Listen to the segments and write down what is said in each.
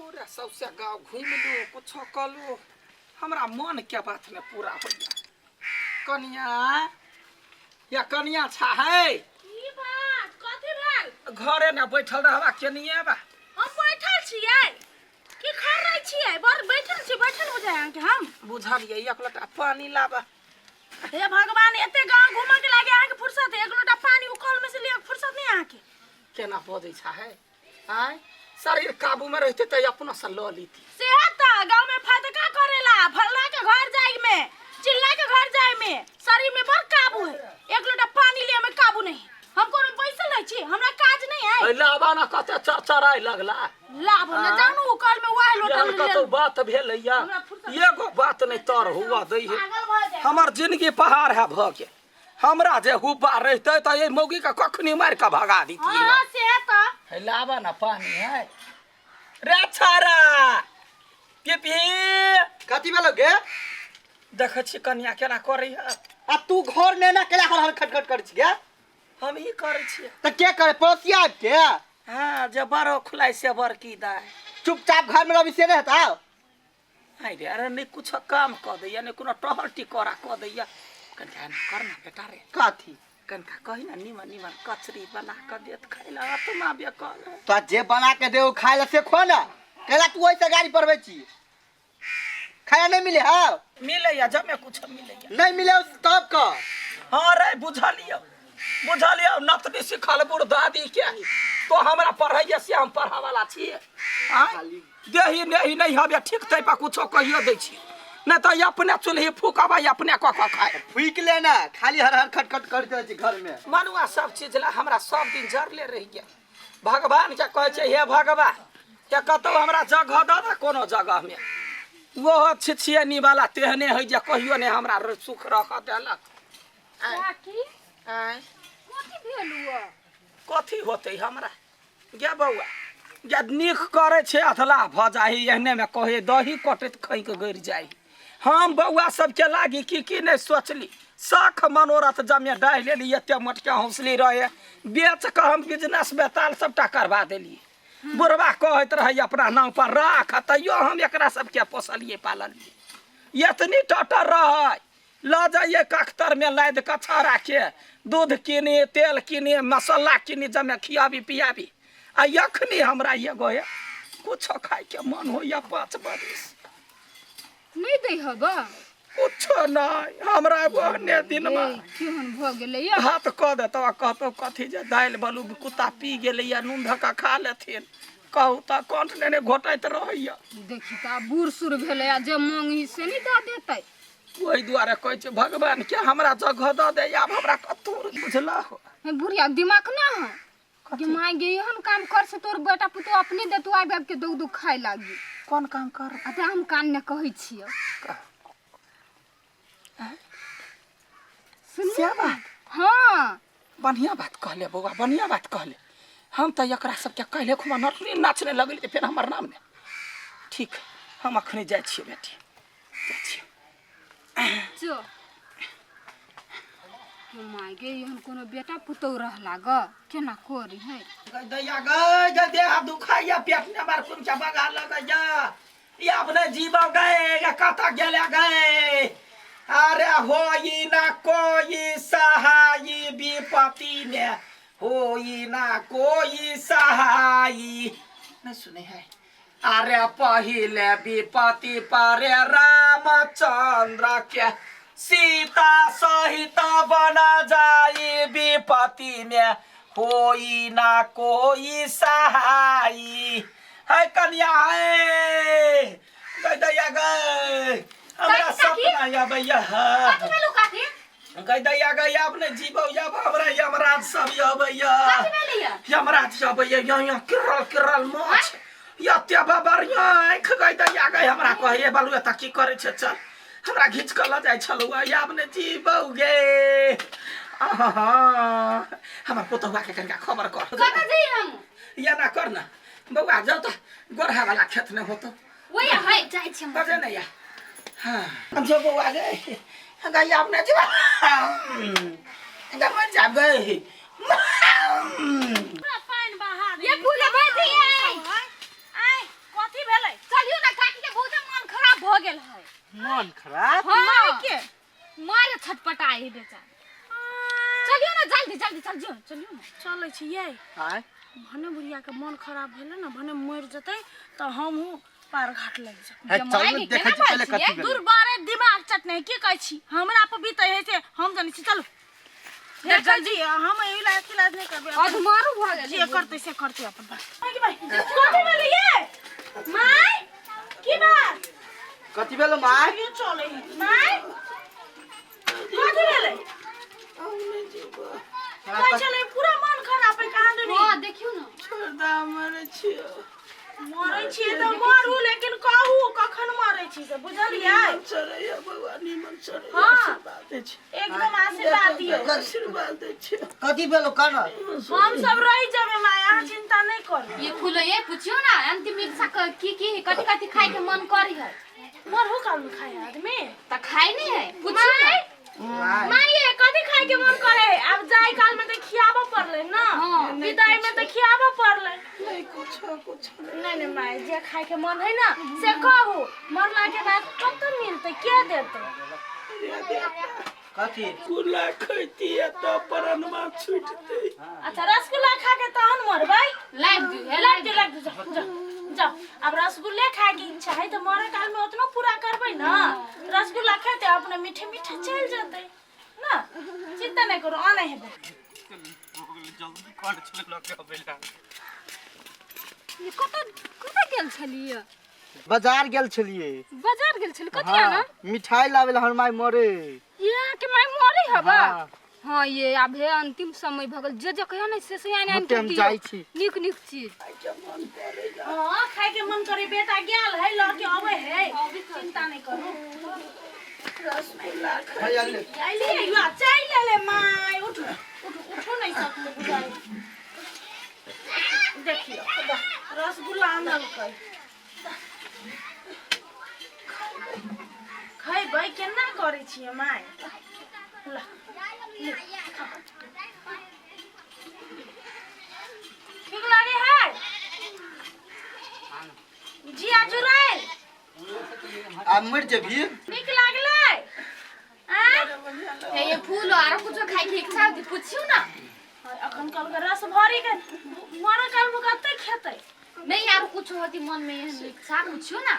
पूरा सौसे गाँव घुमि लू, कुछो कलू, हमरा मन के बात ने पूरा होइया। कनिया या कनिया छा है? की बात, कथी भेल? घरे ने बैठल रहबा केनिए बा? हम बैठल छियै की खा रहै छियै? बड़ बैठल छी, बैठल बुझाय अहाँके हम? बुझलियै, एक लोटा पानी लाबा। हे भगवान, एते गाँव घूमऽ के लागे अहाँके फुर्सत है, एक लोटा पानी उ कल में से लिअ के फुर्सत नहीं अहाँके? केना बजै छा है? आय शरीर काबू में रहते तऽ अपना से लऽ लीती। से तऽ गाँव में फदका करेला, फल्ला के घर जाय में, चिल्ला के घर जाय में शरीर में बड़ काबू है, एक लोटा पानी लिए में काबू नहीं। हम कोनो बैसल रहै छी, हमरा काज नहीं है। ऐ लाबा ना, कते चरचराय लगला। लाभ न जानु उ कल में वाह लोटा एहन ले कतौ बात भेलैया? हमरा फुर्सत एगो बात नहि तर हुआ दै है। पागल भऽ जाय। हमर जिंदगी पहाड़ है भऽ गेल। हमरा जे हुब्बा रहितै तऽ एहि मौगी के कखनी मारि कऽ भगा दितियै। हाँ, से तऽ। हे लाबा ना पानी है रे छारा पिपी। कथी भेलो गे? देखै छी कनिया केना करै है। आ तू घर में ना केला हर हर खटखट करै छी गे? हम ही करै छियै। तऽ के करे, पड़ोसिया आबि के? हाँ, जे बड़ो खुलाइ से बड़की दाय। चुपचाप घर में रहबी से नहि हेतौ? हाय रे, अरे नहि कुछ काम कऽ दैया, नहि कोनो टहल टिकोरा कऽ दैया। कनिका एना कर ना बेटा रे। कथी? कनिका कही ना, नीमन नीमन कचरी बना कऽ देत खाइ लए, आत्मा बेकल है। तो जे बना के दे खाय ला से खो ना। केला तू ओइसे गाड़ी पढ़बै छी? खाया नहीं मिले? हाँ। मिलैया, जमे कुछ मिलैया। नहीं मिले तब का? हाँ रे, बुझलियौ बुझलियौ, नतनी सिखल बुढ़ दादी के तो हमरा पढ़ैया से हम पढ़ावला छियै। आँय? देही नेही नहीं हवे ठीक, तै पर कुछो कहियो दै छी, नहीं तऽ अपने चूल्ही फूकबै, अपने कऽ कऽ खाय। फूक ले ना, खाली हर हर खटखट करते रहै छी घर में। मनुआ सब चीज ला हमरा सब दिन जरले रहि गेल। भगवान के कहै छै, हे भगवान के कतौ हमरा जगह दऽ दे कोनो जगह में। ओहो छिछियनी वाला तेहने है जे कहियो नहि हमरा सुख रख देलक। काकी। आँय? कथी भेल हुआ? कथी होतै हमरा गे बौआ? गे नीक करै छै अधलाह भऽ जाही, एहनेमे कहै दही कटैत खैक गड़ि जाइ। हम बौआ सबके लागी की की नहि सोचली। शख मनोरथ जमे डाहि लेली, एते मोटके हौसली रहे, बेच कऽ हम बिजनेस बेताल सबटा करबा देलियै। बुढ़बा कहैत रहै अपना नाम पर राख, तैयो हम एकरा सबके पोसलियै पाललियै। एतनी टटर रहै, लऽ जाइए कख्तरमे लादि कऽ छौड़ाके, दूध कीनी, तेल कीनी, मसाला कीनी, जमे खियाबी पियाबी। आ एखनी हमरा एगो हे कुछो खाइके मन होइए 5 बरिस नहि दै हब? कुछो नहि हमरा ओहने दिनमे। केहन भऽ गेलै या? हाथ कऽ देतौ आ कहतौ कथी जे दालि बलू कुत्ता पी गेलैया, नून धऽ कऽ खा लेथिन। कहू तऽ कंठ लेने घोटैत रहैया। देखी तऽ आब बूढ़ सूढ़ भेलै आ जे मांगही से नहि दऽ देतै। ओहि दुआरे कहै छै भगवान के हमरा जगह दऽ दे, आब हमरा कतौ बुझलह। हे बुढ़िया, दिमाग ना है कि माय गे, एहन काम कर से तोर बेटा पुतोह अपने देतौ, आबि आबि के दौग दौग खाय लागी। कोन काम कर? आ तऽ हम कान ने कहै छियौ। सुन से बात? हाँ। बढ़िया बात कहले बौआ, बढ़िया बात कहले। हम तऽ एकरा सबके कहले खुमा नटनी नाचने लगली, फेर हमर नाम ने ठीक। हम अखने जाइ छियै बेटी, जाइ छियै। जो माय गे, एहन कोनो बेटा पुतोह रहला ग, केना करी है? गै दैया गै, गै देह दुखाइया, पेट ने मार कुन के बगा लगैया, ई आब नहि जीबो गै। गे कतऽ गेले गै? अरे होई ना कोई सहाई विपत्ति में, होई ना कोई सहाई। नहीं सुने है। अरे पहिले विपत्ति परे रामचंद्र के, सीता सहित बना जाई, विपत्ति में होई ना कोई सहाई। है कन्या है, गै दैया गै, हमरा काकी, काकी। सपना अबैया। कथी भेलौ काकी? गै दैया गै, आब नहि जीबौ, आब हमरा यमराज सब अबैया। कथी भेलैया? यमराज अबैया, यहाँ यहाँ किरल किरल माछ एते बढ़िया आँखि। गै दैया गै, हमरा कहैए बालू एतऽ की करै छै, चल। हमरा घीच कऽ लऽ जाइ छलौ, आब नहि जीबौ गे। आहा, हमर पुतहुआ के कनिका खबर कर। कतऽ जइए हम? एना कर ना बौआ, जाउ तऽ गोरहा वाला खेत नहि होतौ। ओए है, जाइ छी हम। बजे नहि या। हाँ जो बौआ गे, गै आब नहि जीबौ, गै मरि जायब गै। पूरा पानि बहा ये फूल भजी। आय, कथी भेल? गेल है। मन खराब? हाँ। माय के मारे छटपटाए है बेचारा। चलियो ना जल्दी जल्दी, चल जियो, चलियो ना। चलै छियै। आय। भने बुढ़िया के मन खराब भेलै ने, भने मरि जेतै तऽ हमहूँ पार घाट लागि जेबै। हे, जमाइ चल के देखै केना छी पहिले बाजै कथी छियै? भेलै। दूर बारे दिमाग चटने की कहै छी, हमरा पर बीतै है से हम जानै छी। चलू जल्दी, हम एहि ला इलाज नहि करबै। अधमारू भऽ गेल। जे करतै से करतै अपन बात। माय के माय, कथी भेलै ये माय? की बात? कथी भेलो माय? ये चलै है माय, कथी भेलै? कहै छलै पूरा मन खराब है कहाँ दुनी। हां, देखियो ना। छोड़ दा, मरै छियौ। मरै छियै तऽ मरू, लेकिन कहू कखन मरै छी से, बुझलियै? निमन चढ़ैया बौआ, निमन चढ़ैया। हाँ। आशीर्वाद दै छी। एकदम आशीर्वाद दियौ। आशीर्वाद दै छी। कथी भेलो कन? हम सब रहि जेबै माय, अहाँ चिंता नहि करू। ये फूलो ये पूछियो ना अंतिम इच्छा की की है, कथी कथी खाए के मन करी है? मरहु काल में खाए आदमी? त खाए नहीं है, पूछियो ना। माय। माय ये कथी खाए के मन करे है? आब जाय काल में तऽ खियाबऽ पड़लै ना। हाँ। विदाई में तऽ खियाबऽ पड़लै। नहि, कुछो कुछो नहि। नहीं नहीं माय, जे खाए के मन है ना से कहू, मरला के बाद कतऽ मिलतै, के देतै? कथी? गुला खैतियै तऽ परनमा छुटतै। अच्छा, रसगुल्ला खा के तहन मरबै? लाइव दियो हे। लाग दे, लाग दे, जाओ जाओ जाओ। अब रसगुल्ले खाए के इच्छा है तो मरे काल में उतना पूरा करबै ना, रसगुल्ला खेते अपने मीठे मीठे चल जेतै ना। चिंता नहीं करो, आने हेबै। जल्दी कर छले लऽ के अबै ला। ये कतऽ कतऽ गेल छलियै? बाजार गेल छलियै। बाजार गेल छलियै कथी आना? मिठाई लावे ला, हमर माय मरे। ये के माय मरे हबा? हाँ। हाँ, ये आब हे अंतिम समय भऽ गेल, जे जे कहियो ने से से आनि आनि होते के हम दियौ। जाइ छी। नीक नीक चीज। हाँ, खाए के मन करे, बेटा गेल है लऽ के अबै है, चिंता नहीं करू। रसगुल्ला खै। हैया ले। अइली युवा चलि ले my, उठू उठू उठू, नहीं सकते बुझाइ। देखियो रसगुल्ला आनलकै, खैबै केना करै छियै माय? ल ले, खाउ। ठीक लागे है? जिया जुड़ाइल। आब मरि जेबही। नीक लागलै आँय? हे ये फूल आरो कुछो खाए के इच्छा होती, पूछियो ना। अखन कहलकै रस भरी के मरे काल में कते खेतै? नहीं, आरो कुछो होती मन में एहन इच्छा, पूछियो ना।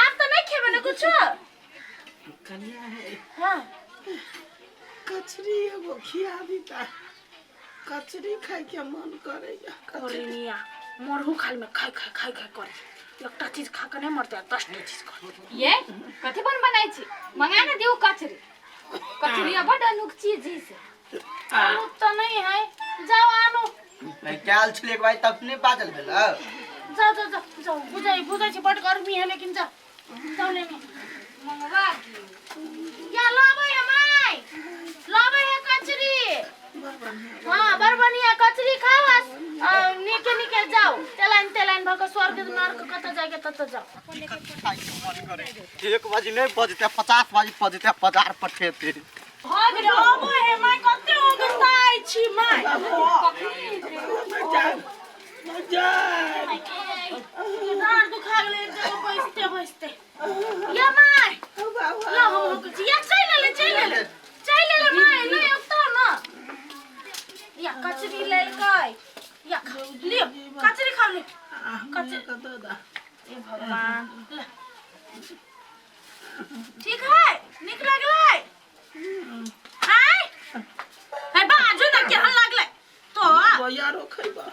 आब तऽ नहि खेबै ने कुछो? कनिया है। हाँ। कचरी एगो खिया दीता, कचरी खाइके मन करैया। कचरी। मिया मरहु खाल में खाय खाय खाय खाय करे, एकटा चीज खा के नहीं मरते, 10 टा चीज करते। ये कथी बन बनाई छी? मंगा ना दियो कचरी। कचरी बड अनूख चीज है से। आलू तो नहीं है, जाओ आनू। कयल छलै एक बार तब नहि बाजल भेल। जाओ जाओ जाओ जाओ, बुझाई बुझाई छी बड गर्मी है, लेकिन जाओ जाओ लेने। मंगवा दियो। या लाबै है माय, लाबै है कचरी। हाँ, बड़ बढ़िया कचरी खाओ आ नीके नीके जाओ, तेलाइन तेलाइन भऽ के स्वर्ग नर्क कतऽ जाइके ततऽ जाओ। 1 बजे नहि बजतै, 50 बजे बजतै, बाजार पठेतै। भऽ गेलै, अबै है माय, कते ओगताइ छी माय। जाय जाय। डाँर दुखा गेलै एक जगह बैसते बैसते। या my, ला हम लोग छी, या चलि ले, चलि ले, चलि ले my, नहि उगतो ना। या कचरी लेलकै, या खा लियो, कचरी खाओ लियो। कचरी दादा। ए भगवान, ले। ठीक है? नीक लगलै आय है? बाजू ना, केहन लगलै तो? यारो खैबा।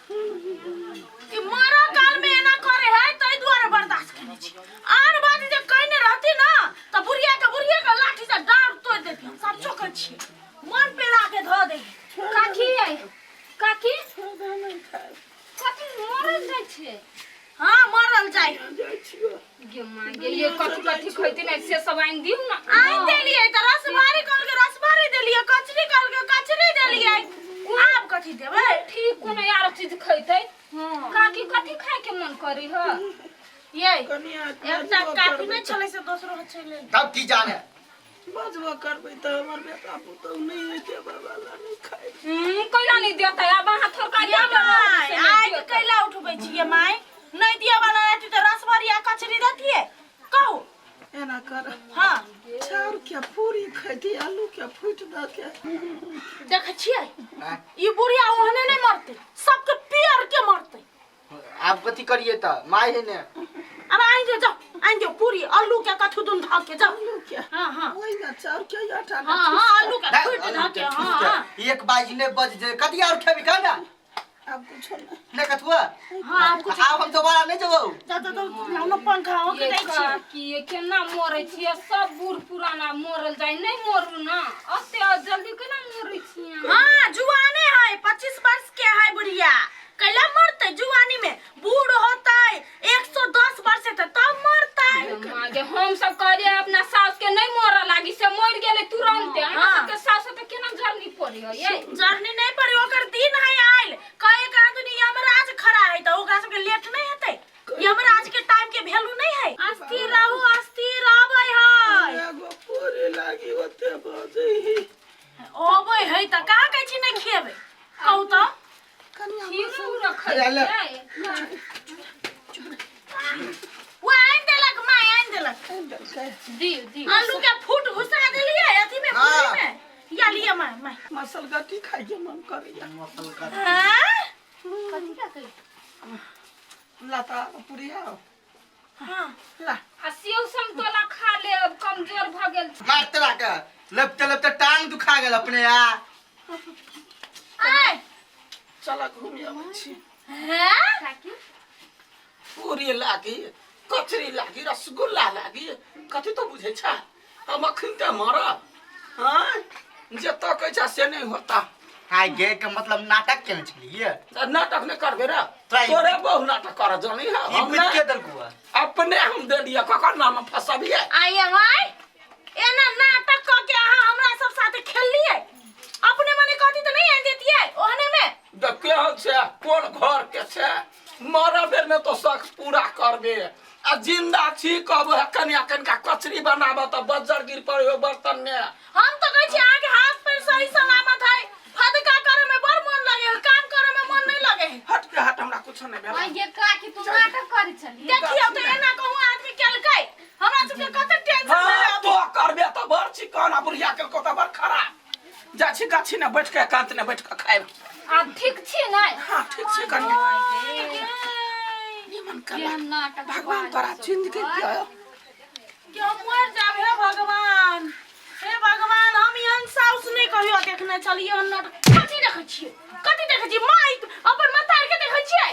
कि मरऽ काल में एना करे है ताहि दुआरे बर्दाश्त केने छी। आन बात जे कहने रहती ना तऽ बुढ़िया के लाठी से डाँड़ तोड़ि देती। हम सच्चो कहै छी, मन पेड़ा के धऽ दे। काकी आई काकी। नहि खायब। कथी मरल जाइ छै? हाँ, मरल जाय। जाइ छियो। गे माँ गे, ये कथी कथी खैते ने से सब आनि दियौ ना। आनि देलियै तऽ रस भारी कहलकै, रस भारी देलियै, कचरी कहलकै, कचरी देलियै, आब कथी देबै? ठीक, कोनो आरो चीज खैते काकी? कथी खाए के मन करी ह? ये कनिया। एकटा काफी नहि छलै से दोसरो चलि एलै। तब की जाने? बजबो करबै तऽ हमर बेटा पुतहु नहि हेतै बाबा ला, नहि खाइ। कैला नहीं देतै? आब अहाँ थोड़का ये माय, आइ के कैला उठबै छियै माय? नहि दिअ वाला रहती तऽ रसभरी आ कचरी देतियै? कहू। एना कर। हाँ। चाउर के पूरी खैती, आलू के फूट दऽ के। देखै छियै? आँय? ई बुढ़िया ओहने नहि मरतै, सबके पियर के मरतै। आब कथी करिए तऽ माय है ने। अब आनि दियौ, जाउ आनि दियौ पूरी आलू के कथू दुन धऽ के, जाउ। आलू के? हाँ हाँ। ओहिमे चाउर के आटा ने। हाँ हाँ, आलू के फूट धऽ के। हाँ हाँ। एक बाजी नहीं बज जे कथी और खेबी का ना? आब कुछो नहि। नहीं कथुआ? हाँ, आब कुछ। आब हम दोबारा नहीं जबौ। जा जा जा, लाउ ने पंखा हो के ये जाइ छियै। काकी, ये केना मरै छियै? सब बूढ़ पुराना मरल जाय, नहि मरू ना, एते जल्दी केना मरै छियै? हाँ, जुआने है, 25 वर्ष के है बुढ़िया, कैला मरते जुआनी में? बूढ़ होते 110 वर्ष हेतै तब मरते। माँ गे, हम सब कहलियै अपना सास के नहि मरऽ लागी, से मरि गेलै तुरन्ते। अहाँ हाँ। सबके सास तऽ केना जरनी पड़ै है ये? जरनी नहीं पड़ी, ओकर दिन है आयल। कहे कहाँ दुनी यमराज खड़ा है तऽ ओकरा सबके लेट नहीं हेतै। यमराज के टाइम के वैल्यू नहीं है। अस्थिर रहू, अस्थिर आबै है। एगो पूरी लागी ओते बजै। अबै है तऽ कहाँ कहै छी नहीं खिएबै? कहू तऽ। कनिया। खीरो रखै अरे, ले। छियै। ओ आनि देलक माय, आनि देलक। देलकै। दियौ दियौ। आलू के फूट घुसा देलियै अथी में। हाँ। पूरी में या लिअ माय, माय। मसल गट्टी खाइके मन करैया। हाँ? कथी का कही? ला तऽ पूरी आओ। हाँ। ला। आ सेव समतोला खा ले, अब कमजोर भऽ गेल छी। मारते के लपते लपते टांग दुखा गेल अपने आ। आय। चल घूमि अबै छी। हैं? काकी। पूरी लागी, कचरी लागी, रसगुल्ला लागी, कथी तो बुझै छ? हम अखन तऽ मरब। हाँ, जतऽ कहै छ से नहि होता। हाय गे के मतलब नाटक केने छलियै? तऽ नाटक नहि करबे रे? तोरा ई- तोरे बहु नाटक कर जानी है। ई हम बुझ नहि। के देलकू है? अपने हम देलियै, ककर नाम फसबियै? आइए माय, एना नाटक कऽ के अहाँ हमरा सब साथे खेललियै? अपने मने कहती तऽ नहीं आनि देतियै ओहने में? देख केहन छै, कोन घर के छै। मरऽ बेर में तो शख पूरा करबे आ जिंदा छी कहबो है कनिया कनिका कचरी बनाबऽ तऽ बज्जर गिर पड़े बर्तन में। हम तो कहै छी अहाँके हाथ पैर सही सलामत है। फदका करे में बड़ मन लगे है, काम करे में मन नहीं लगे है। हट के हट, हमरा कुछो नहीं भेल। आइ गे काकी, तू नाटक करै छली? देखियौ तऽ एना कहूँ आदमी केलकै? हमरा सबके कते टेंशन हाँ भेल। तो करबे तऽ बड़ चिकन आ बुढ़िया के तो बड़ खराब। जा छी गाछी ने बैठ के, एकांत ने बैठ के खायब। आब ठीक छी नै? हाँ, ठीक छी कनिया। निमन कर। केहन नाटक भगवान तोरा जिंदगी दियो। क्यों मर जाब? हे भगवान, हे भगवान, हम एहन साउस नहीं कहियो देखने छलियै। एहन नाटक कथी देखै छियै? कथी देखै छियै माय? अपन मतार के देखै छियै?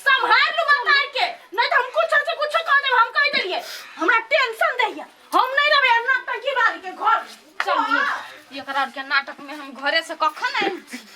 सम्हार लू मतार के, नहीं तऽ हम कुछ से कुछ कह देब। हम कह देलियै, हमरा टेंशन दैया, हम नहीं रहबै एहन नाटकी वाली के घर। चलिए, एकरा आर के नाटक में हम घरे से कखन आयल छी।